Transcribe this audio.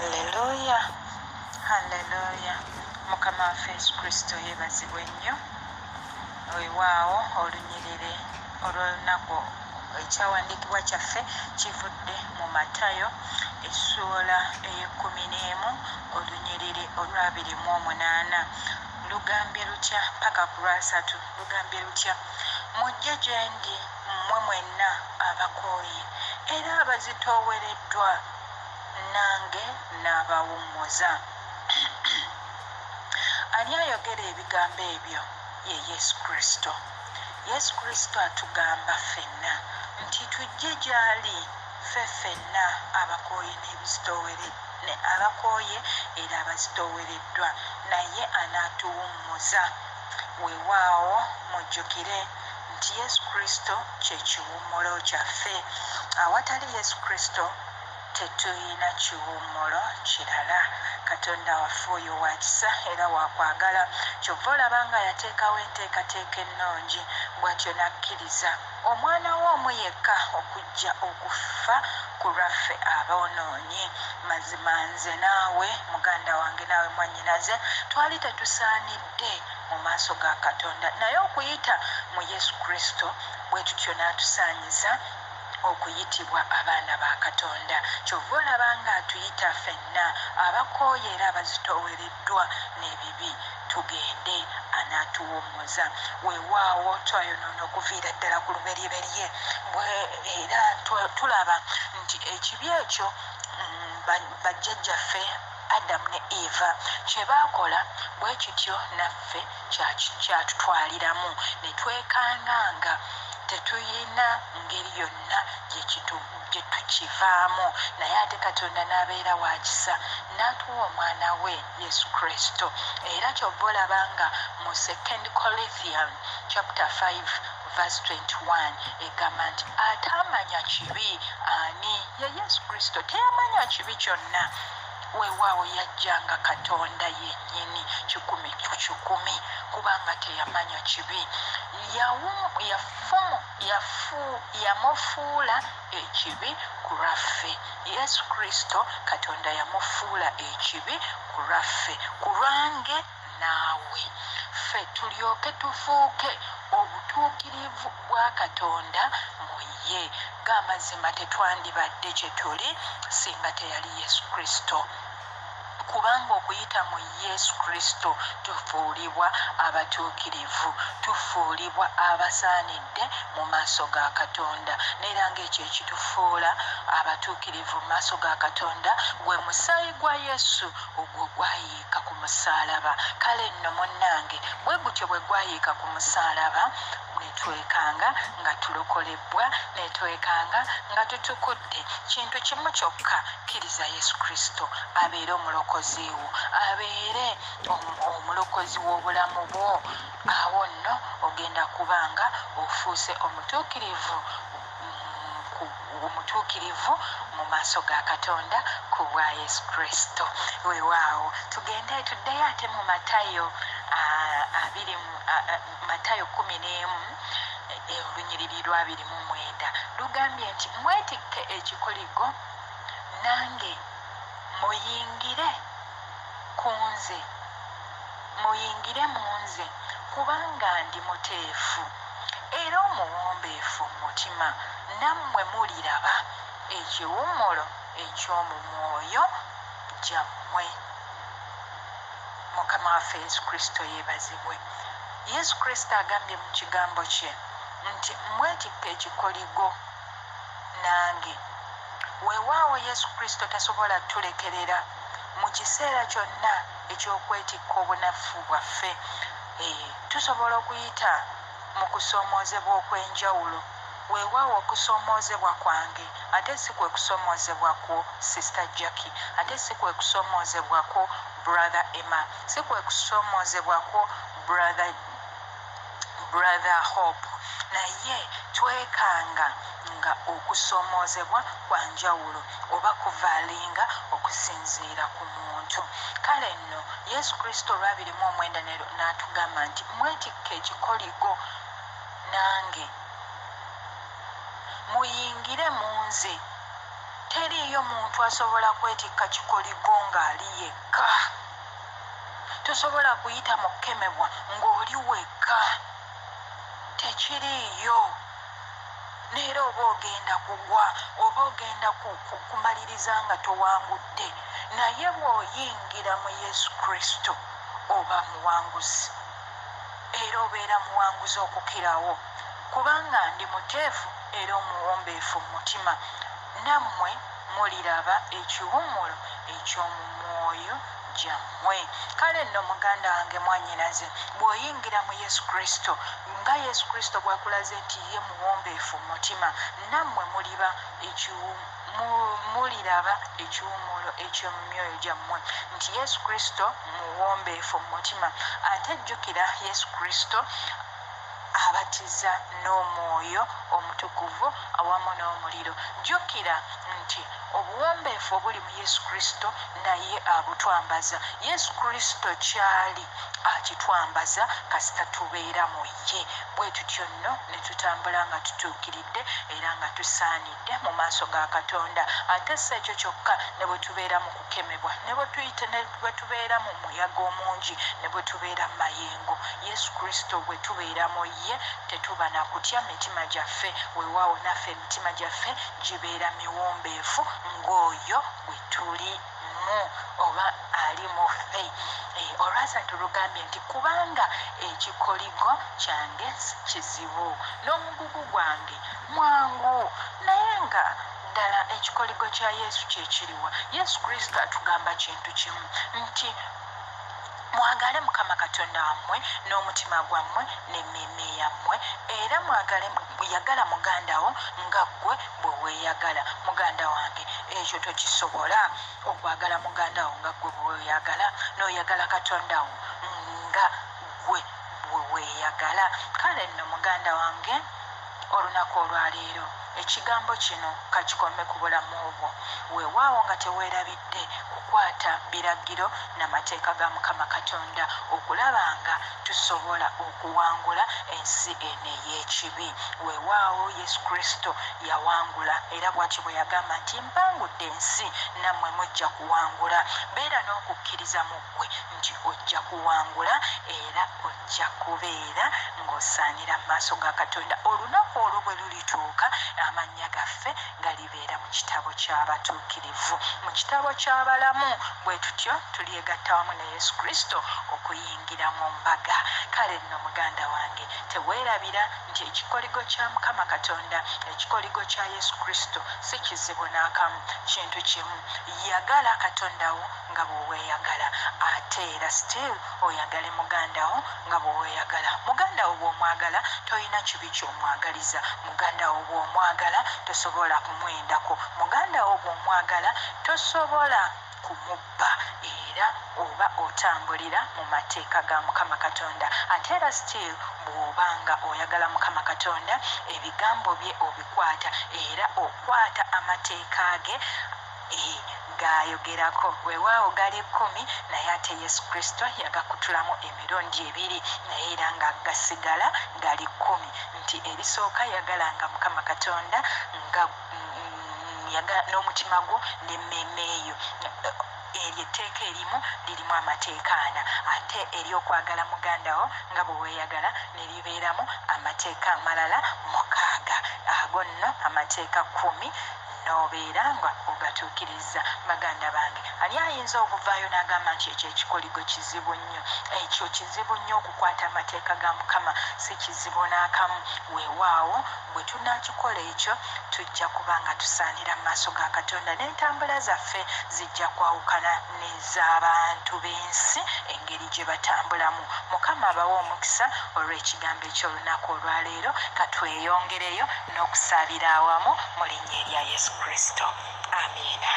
Halleluya, halleluya! Mukama waffe Yesu Kristo yeebazibwe nnyo. Weewaawo olunyiriri olw'olunaku, ekyawandiikibwa kyaffe kivudde mu Matayo essuula ey'ekkumi n'emu, olunyiriri olw'abiri mu omunaana. Lugambye lutya? Paka ku lwasatu. Lugambye lutya? Mujje gye ndi mmwe mwenna abakooye era abazitoowereddwa, nange n'abawummuza. Ani ayogera ebigambo ebyo? Ye Yesu Kristo. Yesu Kristo atugamba ffenna nti tujje gy'ali, ffe ffenna abakooye n'ebizitoowere, abakooye era abazitoowereddwa, naye anaatuwummuza. Weewaawo mujjukire nti Yesu Kristo kye kiwummulo kyaffe. Awatali Yesu Kristo tetulina kiwummulo kirala. Katonda waffe oyo wa kisa era wa kwagala. Kyova olaba nga yateekawo enteekateeka ennungi bw'atyo, n'akkiriza omwana we omu yekka okujja okufa ku lwaffe aboonoonyi. Mazima nze naawe, muganda wange, naawe mwannyinaze, twali tetusaanidde mu maaso ga Katonda, naye okuyita mu Yesu Kristo bwe tutyo n'atusaanyiza okuyitibwa abaana ba Katonda. Kyova olaba nga atuyita ffenna abakooye era abazitoowereddwa n'ebibi, tugende, anaatuwummuza. Weewaawo twayonoona okuviira ddala ku luberyeberye, era tulaba nti ekibi ekyo bajjajjaffe Adamu ne Eva kye baakola, bwe kityo naffe kyatutwaliramu ne twekanga nga tetuyina ngeri yonna gye tukivaamu. Naye ate Katonda n'abeera wa kisa n'atuwa omwana we Yesu Kristo. Era kyova olaba nga mu Second Corinthian chapter 5 verse 21 egamba nti ataamanya kibi ani? Ye Yesu Kristo teyamanya kibi kyonna. Weewaawo yajja nga Katonda yennyini 100%, kubanga teyamanya kibi, yamufuula ekibi ku lwaffe. Yesu Kristo Katonda yamufuula ekibi ku lwaffe, ku lwange naawe, ffe tulyoke tufuuke obutuukirivu bwa Katonda mu ye. G'amazima, tetwandibadde kye tuli singa teyali Yesu Kristo, kubanga okuyita mu Yesu Kristo tufuulibwa abatuukirivu, tufuulibwa abasaanidde mu maaso ga Katonda. Neera ng'ekyo ekitufuula abatuukirivu mu maaso ga Katonda gwe musaayi gwa Yesu ogwo gwayiika ku musaalaba. Kale nno munnange, bwe gutyo bwe gwayiika ku musaalaba, ne twekanga nga tulokolebbwa, ne twekanga nga tutukudde. Kintu kimu kyokka: kkiriza Yesu Kristo abeere omulokozi wo, abeere omulokozi w'obulamu bwo. Awo nno ogenda kubanga ofuuse omutuukirivu, omutuukirivu mu maaso ga Katonda ku bwa Yesu Kristo. Weewaawo tugende tuddeyo ate mu Matayo abiri, Matayo 11, olunyiriri lwa 29. Lugambye nti mwetikke ekikoligo nange, muyingire ku nze, muyingire mu nze, kubanga ndi muteefu era omuwombeefu mu mutima, nammwe muliraba ekiwummulo eky'omu mwoyo gyammwe. Mukama waffe Yesu Kristo yeebazibwe. Yesu Kristo agambye mu kigambo kye nti mwetikke ekikoligo nange. Weewaawo Yesu Kristo tasobola tulekerera mu kiseera kyonna eky'okwetikka obunafu bwaffe. Tusobola okuyita mu kusoomoozebwa okw'enjawulo. Weewaawo okusoomoozebwa kwange ate si kwe kusoomoozebwa kwo, Sister Jackie, ate si kwe kusoomoozebwa kwo, Brother Emma, si kwe kusoomoozebwa kwo, Brother Hope. Naye twekanga nga okusoomoozebwa kwa njawulo oba kuvaryinga okusinziira ku muntu. Kale nno Yesu Kristo olwabiri mu omwenda n'atugamba nti mwetikke ekikoligo nange, muyingire mu nze. Teriiyo muntu asobola kwetikka kikoligo ng'ali yekka. Tosobola kuyita mu kukemebwa ng'oli wekka. Tekiriiyo. Neera oba ogenda kugwa, oba ogenda kumaliriza nga towangudde. Naye bw'oyingira mu Yesu Kristo, oba muwanguzi. Era obeera muwanguzi okukirawo. Kubanga ndi muteefu era omuwombeefu mu mutima, nammwe muliraba ekiwummulo eky'omu mwoyo gyammwe. Kale nno, muganda wange, mwannyinaze, bw'oyingira mu Yesu Kristo, nga Yesu Kristo bw'akulaze nti ye muwombeefu mu mutima, nammwe muliba muliraba ekiwummulo eky'omu myoyo gyammwe, nti Yesu Kristo muwombeefu mu mutima. Ate jjukira, Yesu Kristo abatiza n'Omwoyo Omutukuvu awamu n'omuliro. Jjukira nti obuwombeefu obuli mu Yesu Kristo naye abutwambaza. Yesu Kristo kyali akitwambaza kasita tubeera mu ye. Bwe tutyo nno ne tutambula nga tutuukiridde era nga tusaanidde mu maaso ga Katonda. Ate si ekyo kyokka, ne bwe tubeera mu kukemebwa, ne bwe tuyita, ne bwe tubeera mu muyaga omungi, ne bwe tubeera mu mayengo, Yesu Kristo bwe tubeera mu ye tetuba na kutya. Mitima gyaffe, weewaawo, naffe emitima gyaffe gibeera miwombeefu ng'oyo bwe tulimu oba ali mu ffe. Olwasatu lugambye nti, kubanga ekikoligo kyange si kizibu, n'omugugu gwange mwangu. Naye nga ddala ekikoligo kya Yesu kye kiriwa? Yesu Kristo atugamba kintu kimu nti mwagale Mukama Katonda wammwe n'omutima gwammwe n'emmeeme yammwe, era mwagale, yagala muganda wo nga ggwe bwe weeyagala. Muganda wange, ekyo tokisobola, okwagala muganda wo nga ggwe bwe weeyagala, n'oyagala Katonda wo nga ggwe bwe weeyagala? Kale nno, muganda wange, olunaku olwaleero ekigambo kino kakikome ku bulamu bwo. Weewaawo nga teweerabidde kukwata biragiro n'amateeka ga Mukama Katonda, okulaba nga tusobola okuwangula ensi eno ey'ekibi. Weewaawo, Yesu Kristo yawangula, era bw'ati bwe yagamba nti, mpangudde ensi, nammwe mujja kuwangula. Beera n'okukkiriza mu ggwe nti ojja kuwangula, era ojja kubeera ng'osaanira mu maaso ga Katonda. Olunaku olwo bwe lulituuka, amannya gaffe galibeera mu kitabo ky'abatuukirivu, mu kitabo ky'abalamu. Bwe tutyo tulyegatta wamu ne Yesu Kristo okuyingira mu mbaga. Kale nno, muganda wange, teweerabira nti ekikoligo kya Mukama Katonda, ekikoligo kya Yesu Kristo si kizibu n'akamu. Kintu kimu: yagala Katonda wo nga bw'oweeyagala, ate era still oyagale muganda wo nga bw'oweeyagala. Muganda wo bw'omwagala, tolina kibi ky'omwagaliza. Muganda wo bw'omwagala, tosobola kumwendako. Muganda wo bw'omwagala, tosobola kumubba, era oba otambulira mu mateeka ga Mukama Katonda. Ate era still, bw'obanga oyagala Mukama Katonda, ebigambo bye obikwata, era okwata amateeka ge gayogerako. Weewaawo gali 10, naye ate Yesu Kristo yagakutulamu emirundi ebiri, naye era nga gasigala gali 10, nti erisooka, yagalanga Mukama Katonda nga n'omutima gwo n'emmeeme eyo. Eryo etteeka erimu lirimu amateeka ana, ate eryokwagala muganda wo nga bwe weeyagala ne libeeramu amateeka amalala 6. Ago nno amateeka 10 n'obeera nga ogatuukiriza. Baganda bange, ani ayinza okuvaayo n'agamba nti ekyo ekikoligo kizibu nnyo, ekyo kizibu nnyo okukwata amateeka ga Mukama? Si kizibu n'akamu. Weewaawo, bwe tunaakikola ekyo, tujja kuba nga tusaanira mu maaso ga Katonda, n'entambula zaffe zijja kwawukana n'ez'abantu b'ensi, engeri gye batambulamu. Mukama abawe omukisa olw'ekigambo eky'olunaku olwaleero. Katweyongereyo n'okusaabira awamu mu linnya erya Yesu Kristo. Amiina.